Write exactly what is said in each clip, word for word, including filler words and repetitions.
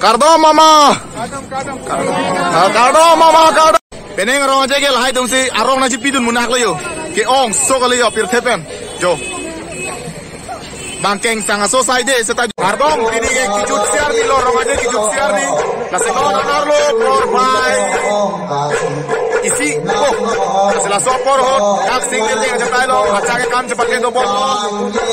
Kardom mama. Ah, kardom mama, kardom. Penang arong aje ke lahai atumsi arong nangchipidun munak lo jo. Ke-ongso kali jo pirthe pen. Jo. Bang kengsang aso sai de seta jo. Kardom, pini ke kejut siar ni lo, arong aje kejut siar ni. Lasi lo arlo por bai. Isi, oh, sila sopor ho, dak sing ke ting aja tai lo, acha ke kan chepat ke dobom lo.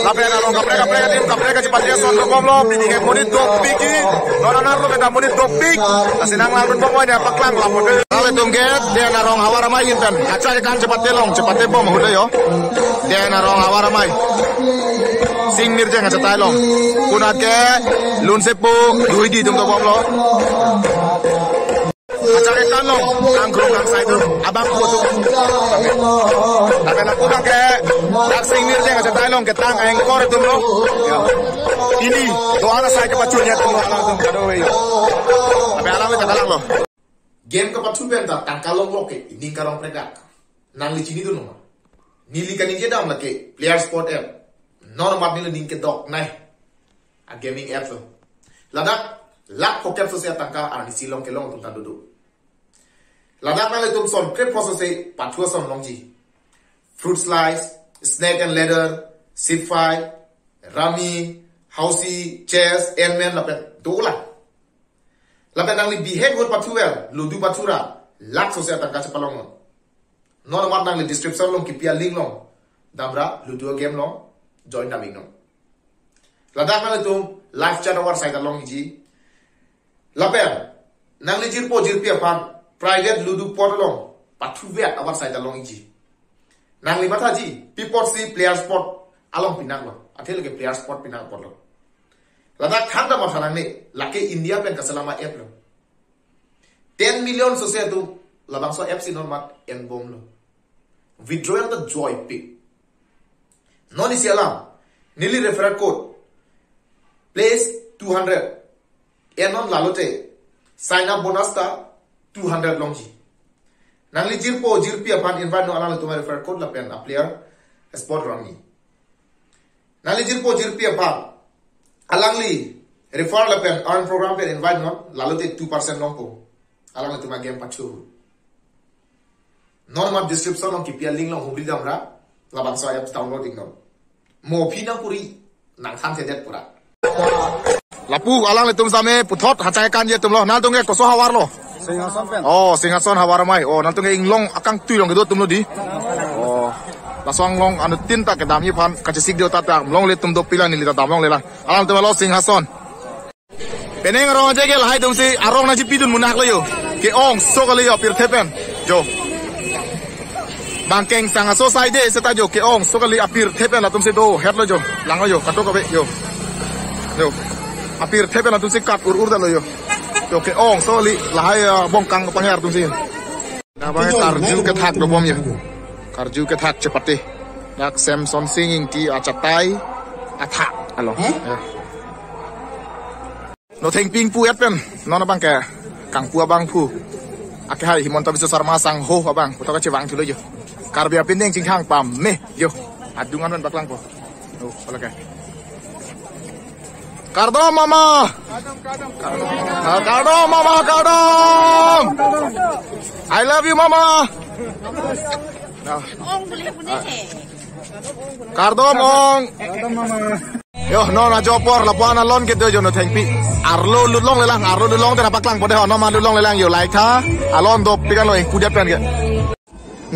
Lapen arong kaprek kaprek adim, kaprek kachepat ke son dobom lo, pini ke monit dopik ke. Non anar lo beta monit dopik. Lasi nanglang run bom ne paklang lapo. Kali tum ke, den arong havar amei intan. Acha ke kan chepat ke long, chepat ke bom ahut lo jo. Den arong havar amei. Sing mirjeng aja tai long. Kunat ke, lun sepo, dui di tum dobom lo. Acha ke kan long, kangkrung kangsai atum, abang ko atum. Tapi lapu abang ke, dak sing mirjeng aja tai long, ketang anchor atum lo. Ini, doan asai kepachun ya atum, atum kado we jo. Tapi alam itu kalang lo. Game kepathu pen ta tangka long lo ke, ining karong predak. Nangli chinidun lo ma? Neli kaningje dam lake, player support app. Non mat neli ning kedok nai. A gaming app lo. Ladak, lakh phokep sose atangka arnisi long kelong atum ta dodo. Ladak nanglitum son krep pho sose pathu ason longji. Fruit slice, snake and ladder, sip five, rummy, housie, chess, N man lapen dolang. Lapen nangli bihek hur pathu ver, ludo pathu ra, lakh sose atangka chepalong non. Non mat nangli description along kipi a-link along damra ludo game along join dam iknon. Ladak nanglitum live chat avarsai ta longji. Lapen nangli jirpo jirpi aphan private ludo pot along pathu vet avarsai ta longji. Nangli mathaji, pi apotsi player support along pinak lo. Athe lake player support pinak apot lo. Ladak than ta matha nangne, lake India pen kaselama app lo. Ten million sose atum labangso app si non mat en bom lo. Withdrawal ta joypik. Non isi alam, neli referral code, place two hundred. En non lalote, sign up bonus ta two hundred longji. Nangli jirpo jirpi aphan invite non, alanglitum a-referral code lapen a-player spot rangni. Nangli jirpo jirpi aphan, alangli refer lapen earn program pen invite non, lalote two percent longpo. Alanglitum a-game pathu. Non mat description along kipi a-link along humri damra labangso apps download iknon. Mo aphi nangkuri, nangthanthedet pura. Lapu alanglitum same puthot hachai kanji atum lo. Nangtum ke koso havar lo? Singhason pen. Oh, Singhason havar amei. Oh, nangtum ke inglong akangtui along kedo atum lo di. Oh. Laso anglong anuttin ta kedamji aphan kachesik do ta ta longle atum dopik lang, neli ta dam longle lang. Alanglitum lo Singhason. Penang arong aje ke lahai atumsi arong nangchipidun munak lo jo. Ke-ongso kali jo pirthe pen. Jo. Bang kengsang aso sai de seta jo, ke-ongso kali apirthe pen latumsi dohet lo jo. Lang lo jo, kato kabe jo. Jo. Apirthe pen latumsi kat ur ur det lo jo. Jo, ke-ongso kali lahai, ah, bongkang pangher atumsi. Nabang karju kethak dobom jo. Karju kethak chepate. Dak Samson Sing Ingti achatai athak along. Eh? Jo. Nothengpi ingpu-et pen, non abang ke kangpu abangphu. Akehai Himanta Biswa Sarma sangho abang, puthot kachevang thulo jo. Karbi apindeng chingthang pame jo. Adung anwen paklangpo. Oh, oke. Kardom mama. Ah, kardom mama, kardom. I love you mama. Ah. Kardom ong. Yo, non ajo apor lapu-an alon kedo jo nothengpi. Arlo lut longle lang, arlo lut longte nangpaklangpo dei ho, non ma lut longle lang jo, laitha. Alon dopik an lo ingpu det pen ke.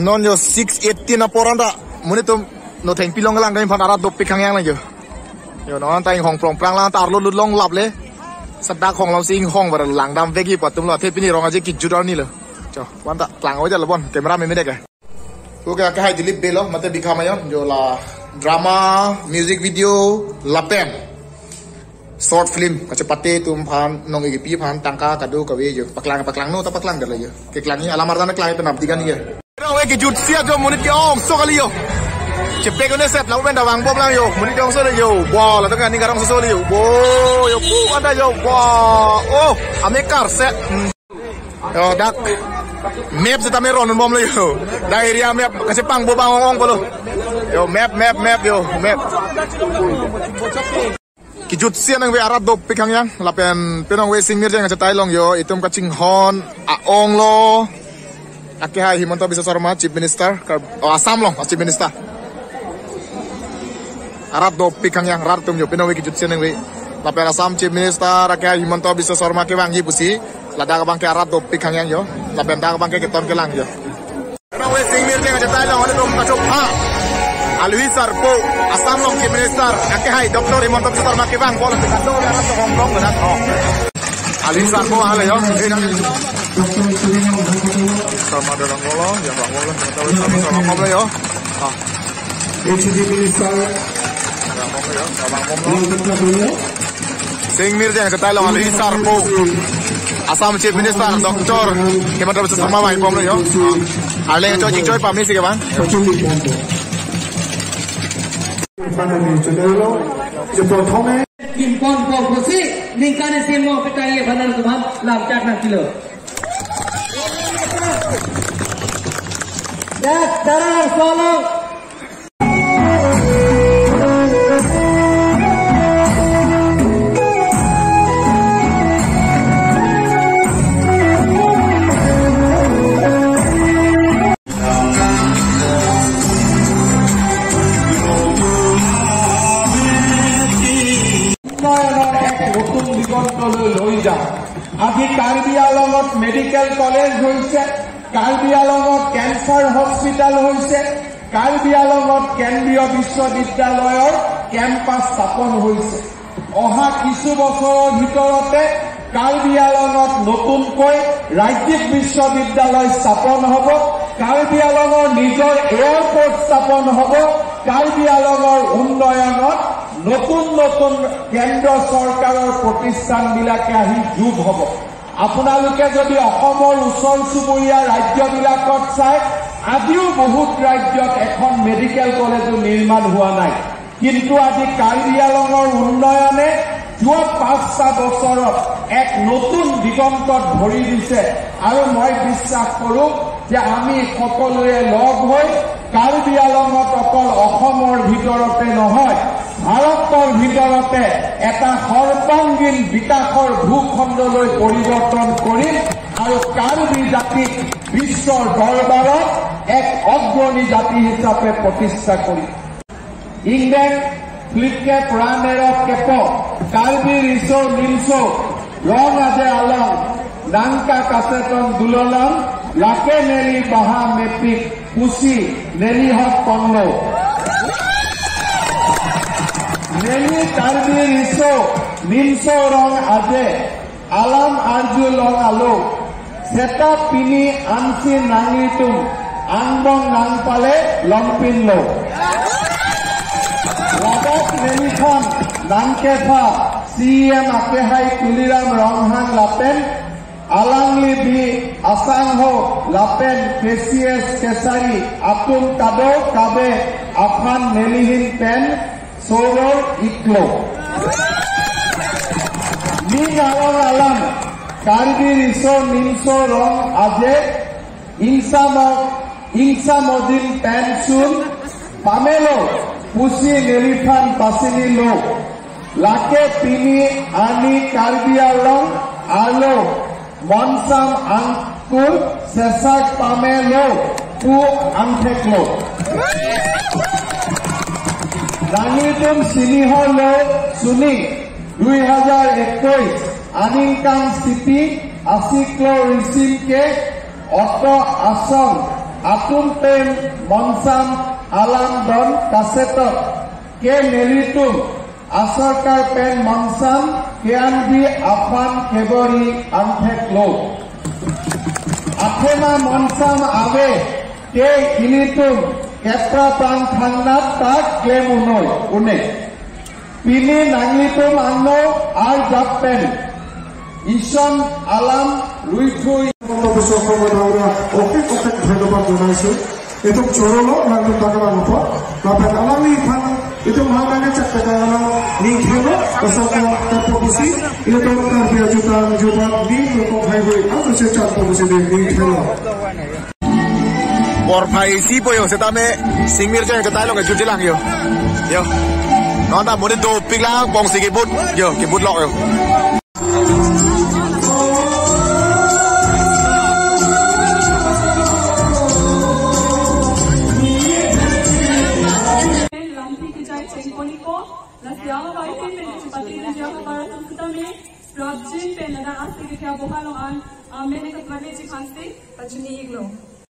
Non jo six eighteen apor anta. Monit atum nothengpi longlang dei aphan arat dopik khangjang lang jo. Jo, non anta inghong prong prang lang anta arlo lut long laple. Sedak hong lamsi inghong bar langdam vekji pu atum lo, athe pini arong aje kejut arni lo. Jo, wan ta klang oi det lo bon, camera me me dek ke. Oke, akehai Dilip Bey lo, mate Bikha Mayon, jo la drama, music video, lapen short film, kachepate atum aphan, nong-e kepi aphan, tangka kado kave jo, paklang, paklang non ta paklang det lo jo. Keklangji alam arjan klang pen apdi kan jo. Arong aje kejut siar jo, monit ke-ongso kali jo. Chepek un-eset, lapu pen ta vangbom lang jo, monit ke-ongso le jo. Bo, ladak ani karong soso le jo. Bo, jo, pu anta jo. Bo, oh, amekar se. Hmm. Jo, dak map seta me ron bom lo jo. Dak area map kachepangbo bang ong ong pulo. Jo, map, map, map jo, map. Kejutsi aningve arat dopik hangyang, lapen peningve singmirjeng achetai long yo, itum kachinghon a-ong lo. Akehai Himanta Biswa Sarma, Chief Minister, Kar-, oh, Assam along, ah, Chief Minister. Arat dopik hangyang, rat atum yo, peningve kejutsi aningve. Lapen Assam Chief Minister, akehai Himanta Biswa Sarma kevangji pusi, ladak abangke arat dopik hangyang yo, lapen dak abangke keton kelang yo. Peningve singmirjeng achetai long, alutum kachok ha. Alohi sarpo, Assam along Chief Minister, akehai Doctor Himanta Biswa Sarma kevang, bol, arat atum hong long, benar, oh. Alohi sarpo, ale yo. Sarma dalam bolo, ya, bang bolo, Sarma, Sarma, Sarma, yo. Ah. H D Minister. Bang bolo, ya, bang bolo. Singmirjeng achetai long, alohi sarpo, Assam Chief Minister Doctor Himanta Biswa Sarma vangpon lo yo. Arleng choi choi pamesi kevang. Kimpon pon pusi ningkan isi mo petang ye banan kuman lam chak nang kilo. Ya, sekarang solo. উন্নয়নৰ এক নতুন দিগন্তলৈ লৈ যাম। আজি কাৰ্বি আংলঙত medical college হৈছে, কাৰ্বি আংলঙত কেন্সাৰ হস্পিটেল হৈছে, কাৰ্বি আংলঙত কেন্দ্ৰীয় বিশ্ববিদ্যালয়ৰ কেম্পাছ স্থাপন হৈছে। অহা কিছু বছৰৰ ভিতৰতে কাৰ্বি আংলঙত নতুনকৈ ৰাজ্যিক বিশ্ববিদ্যালয় স্থাপন হ'ব, কাৰ্বি আংলঙৰ নিজৰ এয়াৰপৰ্ট স্থাপন হ'ব, কাৰ্বি আংলঙৰ উন্নয়নত নতুন নতুন কেন্দ্ৰ চৰকাৰৰ প্ৰতিষ্ঠানবিলাকে আহি যোগ হ'ব। আপোনালোকে যদি অসমৰ ওচৰ চুবুৰীয়া ৰাজ্যবিলাকত চাই, আজিও বহুত ৰাজ্যত এখন মেডিকেল কলেজো নিৰ্মাণ হোৱা নাই। কিন্তু আজি কাৰ্বি আংলঙৰ উন্নয়নে যোৱা পাঁচটা বছৰত এক নতুন দিগন্তত ভৰি দিছে আৰু মই বিশ্বাস কৰোঁ যে আমি সকলোৱে লগ হৈ কাৰ্বি আংলঙত অকল অসমৰ ভিতৰতে নহয়, ভাৰতৰ ভিতৰতে এটা সৰ্বাংগীন বিকাশৰ ভূখণ্ডলৈ পৰিৱৰ্তন কৰিম আৰু কাৰ্বি জাতিক বিশ্বৰ দৰবাৰত এক অগ্ৰণী জাতি হিচাপে প্ৰতিষ্ঠা কৰিম। Ingdeng, Flipkep, Ranerok, Kepo, Karbi Riso Nimso Rong Aje along nangkakaseton dulolong, lake neli baha mepik pusi neli hok ponlo. Neli Karbi Riso Nimso Rong Aje alam arjulong alo, seta pini ansi nanglitum angbong nangpale longpinlo. Ladak neliphan nangkepha C E M akehai Tuliram Ronghang lapen alangli bi asangho lapen K C S Kesari atum kado kabe aphan nelihin pen soror iklo. Ning arong alam, Karbi Riso Nimso Rong Aje, ingsamok, ingsamodin pensun pamelo pusi neliphan pasinilo. Lake pini ani Karbi Anglong arlo monsam angkur sesak pamelo pu angtheklo. Nanglitum sinihorlo suni, dui hajar ekuis aningkan siti asiklo risim ke oto asong atum pen monsam alam don kasetok ke nelitum asorkar pen monsam ke-anji aphan kebori angtheklo. Athema monsam ave ke ilitum keprapang thangnat ta klem un-e, un-e. Pini nanglitum angno arjap pen ison alam ruithui. অসম ডাঙৰীয়া অশেষ অশেষ ধন্যবাদ জনাইছো। এইটো চৰলো নাংটো টাকা নাপাব। Lapen alangli aphan itum mangkang kechak kata alang ning khelo, pasal ka kata pusi, itum Karbi ajutan jubat ning rokok hai hui, aku sechan pusi ning khelo. Porphai si po yo, setame singmirjeng achetai long jutji lang yo. Yo. Non ta monit dopiklang, bongsi kebut, yo, kebut lok yo. Lampi kejai chengponiko, lasi ahavar pen pen chepate kejai ahavar atum sitame, prapjin pen ladak ase kethia boha along an, amen ekatwar meji phansi, pachini iklo.